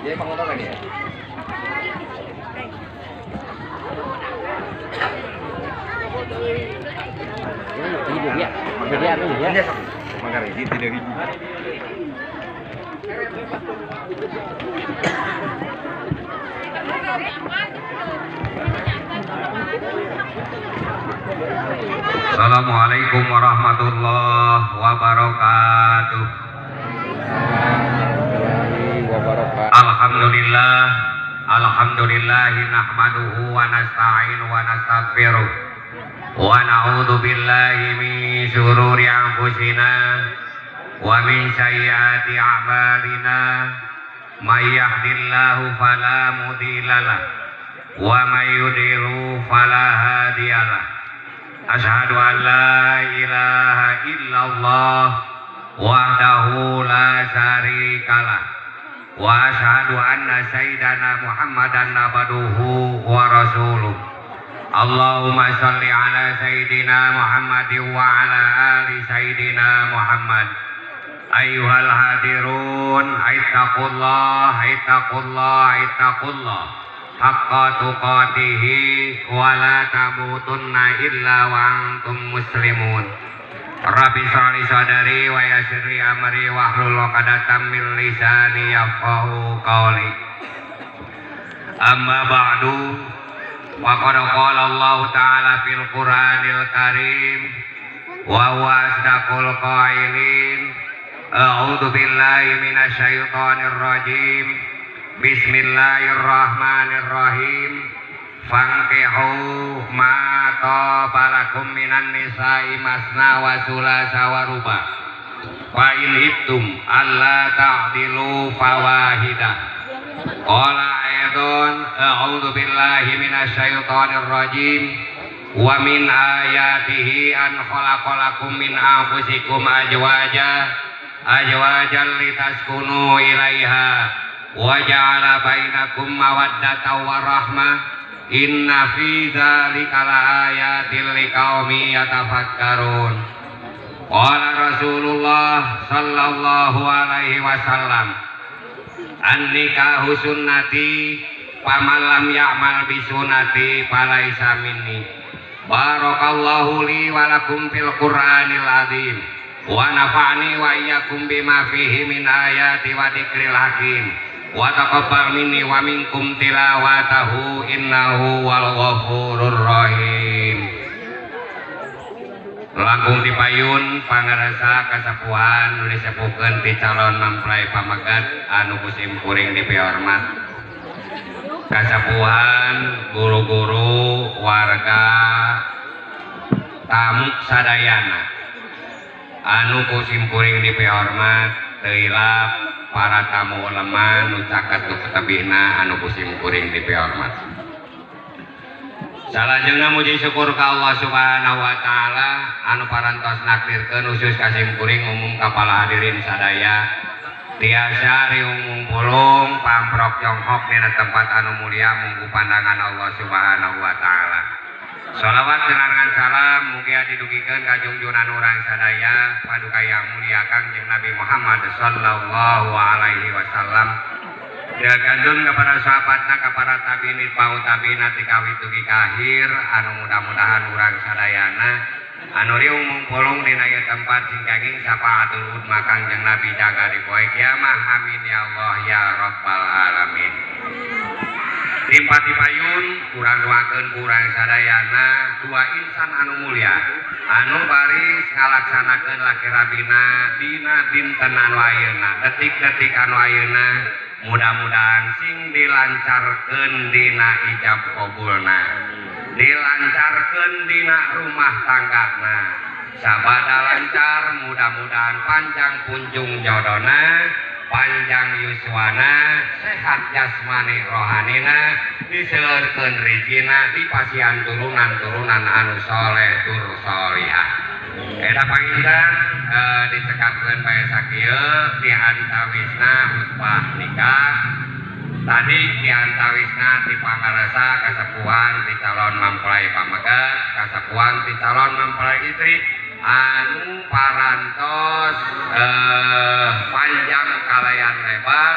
Jadi pengotokan ya? Assalamualaikum warahmatullahi wabarakatuh. Alhamdulillah, alhamdulillahi nahmaduhu wa nasta'inu wa nastaghfiruh wa na'udzu billahi min syururi anfusina wa min sayyiati a'malina may yahdihillahu fala mudhillalah wa may yudlil fala hadiyalah. Asyhadu an la ilaha illallah wahdahu la syarikalah wa asyhadu anna sayyidana Muhammadan abduhu wa rasuluh. Allahumma shalli ala sayyidina Muhammadin wa ala ali sayyidina Muhammad. Ayyuhal hadirun, ittaqullah, ittaqullah, ittaqullah haqqa tuqatihi wa la tamutunna illa wa antum muslimun. Rabbi shrah li sadri wa yassir li amri wahlul 'uqdatam min lisani yafqahu qawli. Amma ba'du, wa qad qala Allah ta'ala fil Qur'anil Karim wa huwa asdaqul qailin. A'udzu billahi minasyaitonir rajim. Bismillahirrahmanirrahim. Fankihu ma taba lakum minan nisa'i masna wa sulasa wa ruba. Fa in hibtum alla ta'dilu fawahidah. Qala aidon a'udzu billahi minasyaitonir rajim. Wa min ayatihi an khalaqalakum min anfusikum azwaja azwajan litaskunu ilaiha wa ja'ala bainakum mawaddatan wa rahmah. Inna fi dzalika laayatin liqaumin yatafakkarun. Qala Rasulullah sallallahu alaihi wasallam, an-nikahu sunnati faman lam ya'mal bi sunnati falaisa minni. Barakallahu li wa lakum fil Qur'anil azim wa nafa'ni wa iyyakum bima fihi min ayati wa dzikril hakim. Wa taqabbal minni wa minkum tilawatahu innahu wal ghafurur rahim. Langkung dipayun pangarasa kasapuhan nu disepuhkeun ti calon mempelai pamegat anu kusim kuring dipihormat. Kasapuhan guru-guru, warga, tamu sadayana anu kusim kuring dipihormat, teu hilap para tamu ulama nu caket nu ketebihna anu kusim kuring dipihormat. Salajengna muji syukur ka Allah Subhanahu wa taala anu parantos nakdirkeun khusus ka sim kuring umum ka para hadirin sadaya tiasa riung pulung pamprok jonghok dina tempat anu mulia munggu pandangan Allah Subhanahu wa taala. Shalawat jeung salam mugia didugikeun ka junjunan urang sadaya paduka yang mulia Kangjeng Nabi Muhammad sallallahu alaihi wasallam. Diagandun kepada sahabatna kepada tabiin bau tabiin ti kawit dugi ka akhir anu mudah-mudahan urang sadayana anu riung mungpulung dina ieu tempat sing kenging syafaatul udma Kangjeng Nabi jaga di poe kiamah. Amin ya Allah ya rabbal alamin. Timpa payun kurang doakeun kurang sadayana dua insan anu mulia anu baris ngalaksanakeun laki rabina dina dinten anu ayeuna detik-detik anu ayeuna mudah-mudahan sing dilancarkeun dina ijab qabulna, dilancarkeun dina rumah tanggana, sabada lancar mudah-mudahan panjang punjung jodona, panjang yuswana sehat jasmani rohanina diseurkeun rezekina dipasihan turunan-turunan anu soleh tur solihah. Eta panginten dicekapkeun bae sakieu di antawisna khutbah nikah tadi di antawisna di pangaresa kasepuhan di calon mempelai pameget kasepuhan di calon mempelai istri anu parantos panjang kalayan lebar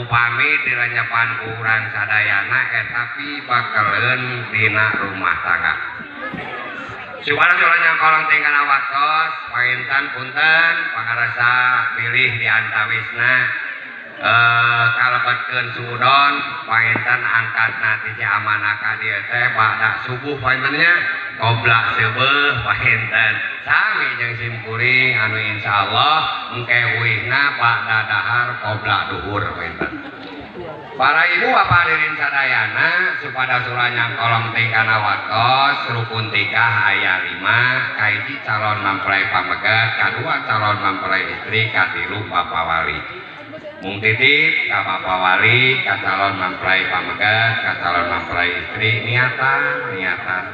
upami direnyepan urang sadayana etapi bakaleun dina rumah tangga. Supaya sulanya kolong tinggal waktos panginten punten pangaresa bilih di antawisna kalebetkeun suudon panginten angkatna ti amanah ka dieu teh bada subuh pangintennya qobla seubeuh panginten sami jeung simkuring anu insyaallah engke uihna bada dahar qobla duhur panginten. Para ibu bapak hadirin sadayana supada suranyang kolong tingkana waktos rukun tikah aya 5 kahiji calon mempelai pameget kadua calon mempelai istri katilu bapak wali. Mung titip ka bapak wali ka calon mempelai pameget ka calon mempelai istri niatan niatan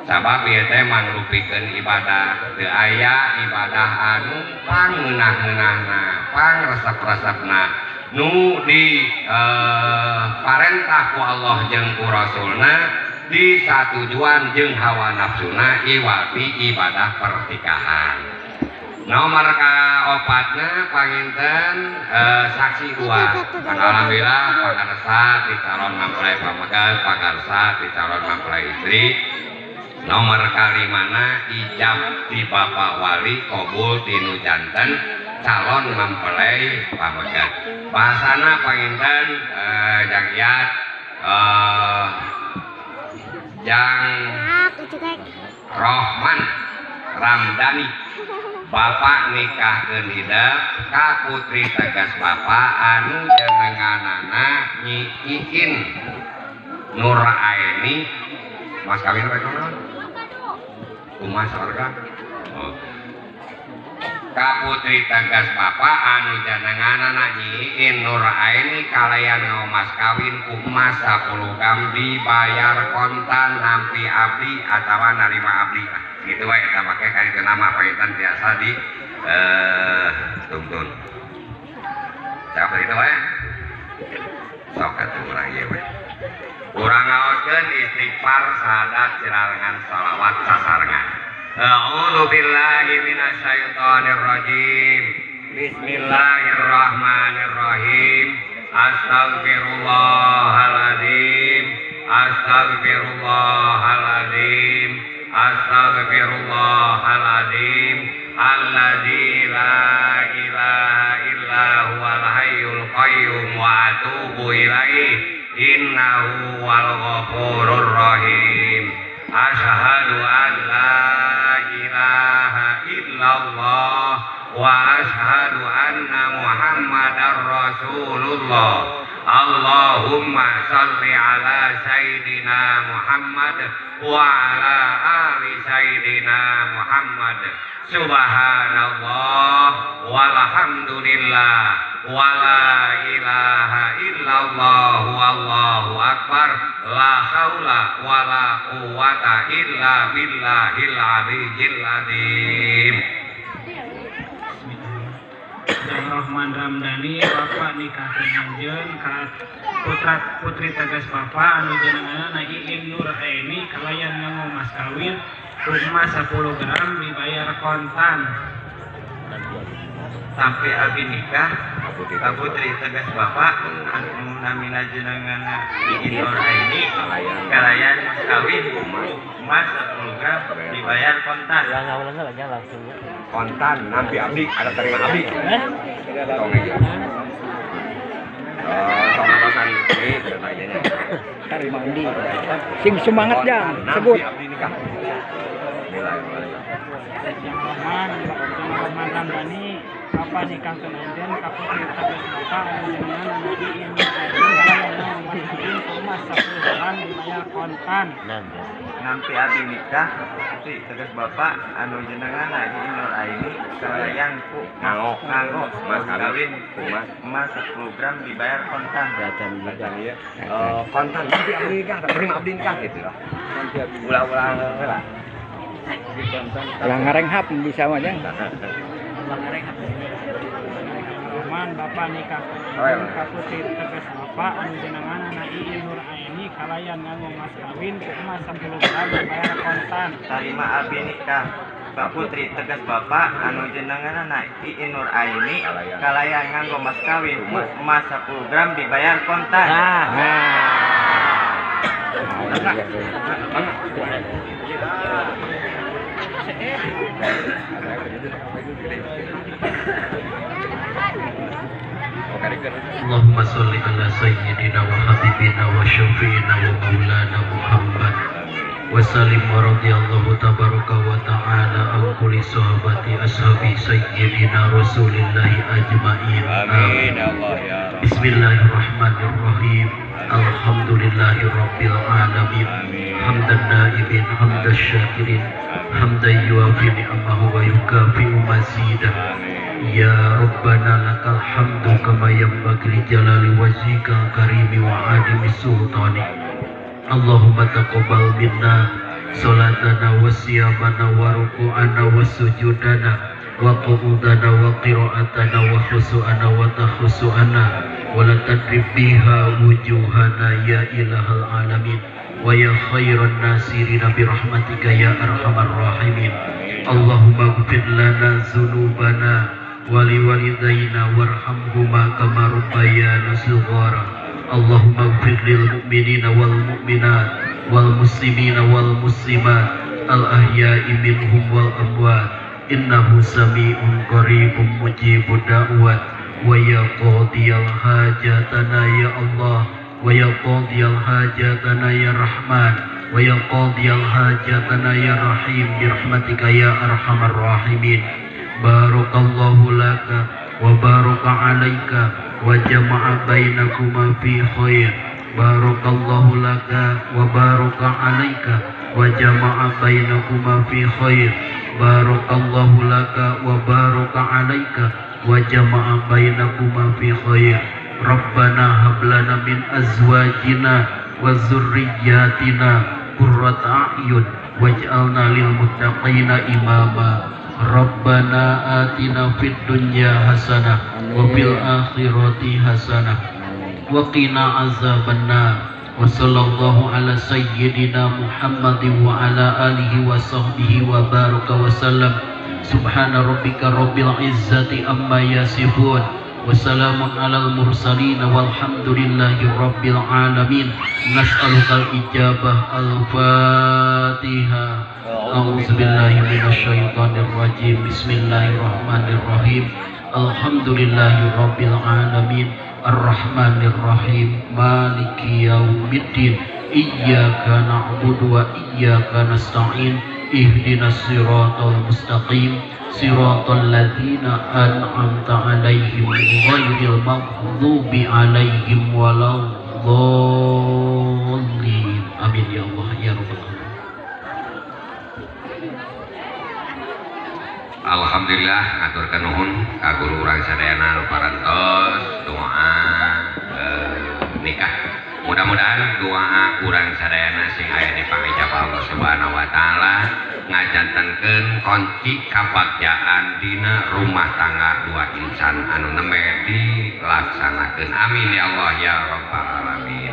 sabab ieu teh mangrupikeun ibadah teu aya ibadah anu pangeunah-ngeunahna pangresep-resepna nu di parentah ku Allah jeung ku Rasulna di satujuan jeung hawa nafsuna iwati ibadah pernikahan. Nomor kaopatna panginten saksi dua. Alhamdulillah pangarsa di calon mempelai pameget, pangarsa di calon mempelai istri. Nomor kalimana ijab di bapak wali kabul tinu janten calon mempelai pameget. Bahasana panginten jang jang Rohman Ramdhani bapak nikahkeun hidep ka putri tegas bapak anu jenenganana Nyi Iin Nur Aini mas kawin rek naon kumaha sorga. Oh. Ka putri tegas bapak anu jenenganana Nyi Iin Nur Aini kalayan mas kawin ku emas 10 gram dibayar kontan nampi abdi atawa narima abdi. Gitu wae eta make ka ditu nama panginten biasa di tuntun. Cakep itu wae. Sok atuh urang ieu we. Urang ngaoskeun istighfar sadat cirarengan salawat sasarengan. A'udzu billahi minasyaitonir rajim. Bismillahirrahmanirrahim. Astagfirullahaladzim. Astagfirullahaladzim. Astagfirullahaladzim. Alladzi la ilaha illa huwal hayyul qayyum wa atubu ilaihi. Innahu wal ghafurur rahim. Asyhadu an la ilaha illallah wa asyhadu anna Muhammadar Rasulullah. Allahumma shalli ala sayyidina Muhammad wa ala ali sayyidina Muhammad. Subhanallah walhamdulillah wala ilaha illallah wallahu akbar la haula wala quwata illa billahil aliyyil azim. Jang Rohman Ramdhani bapak nikahkeun anjeun ka putra putri tegas bapak anu jenenganna Iin Nur Aini kalayan nganggo mas kawin emas 10 gram dibayar kontan. Sampai abi nikah ka putri tegas bapak anu namina jenenganna Iin Nur Aini kalayan mas kawin emas 10 gram dibayar kontan. Kontan nampi abdi ada terima abdi. Terima abdi. Sing semangat jang sebut. Abdi nikah. Yang Rohman Ramdhani bapak Bapak nikahkeun anjeun ka putri tegas Bapak anu jenenganna Iin Nur Aini kalayan nganggo mas kawin ku emas 10 gram dibayar kontan. Nampi abdi nikah ka putri tegas Bapak anu jenenganna Iin Nur Aini kalayan ku nganggo mas kawin emas 10 gram dibayar kontan. Kontan nampi abdi nikah, terima abdi nikah gitu lah. Ulah-ulah lah. Ulah ngarenghap bisa mah jang. Rahman Bapak nikahkeun anjeun ka putri tegas Bapak anu jenenganna Iin Nur Aini kalayan nganggo mas kawin ku emas 10 gram dibayar kontan. Tarima abdi nikah ka putri tegas Bapak anu jenenganna Iin Nur Aini kalayan nganggo mas kawin ku emas 10 gram dibayar kontan. Allahumma sholli ala sayyidina wa habibina wa syafi'ina wa maulana Muhammad wa sallim wa radhiyallahu tabaraka wa ta'ala an kulli sahabati ashabi sayyidina rasulillahi ajma'in. Amin ya Allah ya Rabb. Bismillahirrahmanirrahim. Alhamdulillahi rabbil alamin. Hamdan naibin hamdan syakirin hamdan yuafi ni'amahu wa yukafi'u mazidah. Ya Rabbana lakal hamdu kama yanbaghi li jalali wajhikal karimi wa 'azimi sultani. Allahumma taqabbal minna salatana wa siyamana wa ruku'ana wa sujudana wa qu'udana wa qira'atana wa khusu'ana wa takhusu'ana wa la tadrib biha wujuhana ya ilahal alamin wa ya khairan nasirina bi rahmatika ya arhamar rahimin. Allahumma ighfir lana dzunubana wa liwalidayna warhamhuma kama rabbayana shighara. Allahumma ighfir lil mu'minina wal mu'minat wal muslimina wal muslimat al ahya'i minhum wal amwat innahu sami'un qaribun mujibud da'wat. Wa ya qadiyal hajatana ya Allah wa ya qadiyal hajatana ya Rahman wa ya qadiyal hajatana ya Rahim bi rahmatika ya arhamar rahimin. Barakallahu laka wa baraka alaika wa jama'a bainakuma fi khair. Barakallahu laka wa baraka alaika wa jama'a bainakuma fi khair. Barakallahu laka wa baraka alaika wa jama'a bainakuma fi khair. Rabbana hab lana min azwajina wa dzurriyyatina qurrata a'yun waj'alna lil muttaqina imama. Rabbana atina fid dunya hasanah wa fil akhirati hasanah wa qina azabannar. Wa sallallahu ala sayyidina Muhammadin wa ala alihi wa sahbihi wa baraka wa sallam. Subhana rabbika rabbil izzati amma yasifun wa salamun alal mursalin walhamdulillahi rabbil alamin. Nas'alukal ijabah. Al-Fatihah. A'udzubillahi minasyaitonir rajim. Bismillahirrahmanirrahim. Alhamdulillahi rabbil alamin. Arrahmanir rahim. Maliki yaumiddin. Iyyaka na'budu wa iyyaka nasta'in. Ihdinas siratal mustaqim. Siratal ladzina an'amta 'alaihim ghairil maghdubi 'alaihim waladdallin. Amin ya Allah ya rabbal alamin. Alhamdulillah ngaturkeun nuhun ka guru urang sadayana nu parantos doa nikah. Mudah-mudahan doa urang sadayana sing aya di pangijabah Allah Subhanahu wa taala ngajantenkeun kunci kabagjaan dina rumah tangga dua insan anu nembe dilaksanakeun. Amin ya Allah ya rabbal alamin.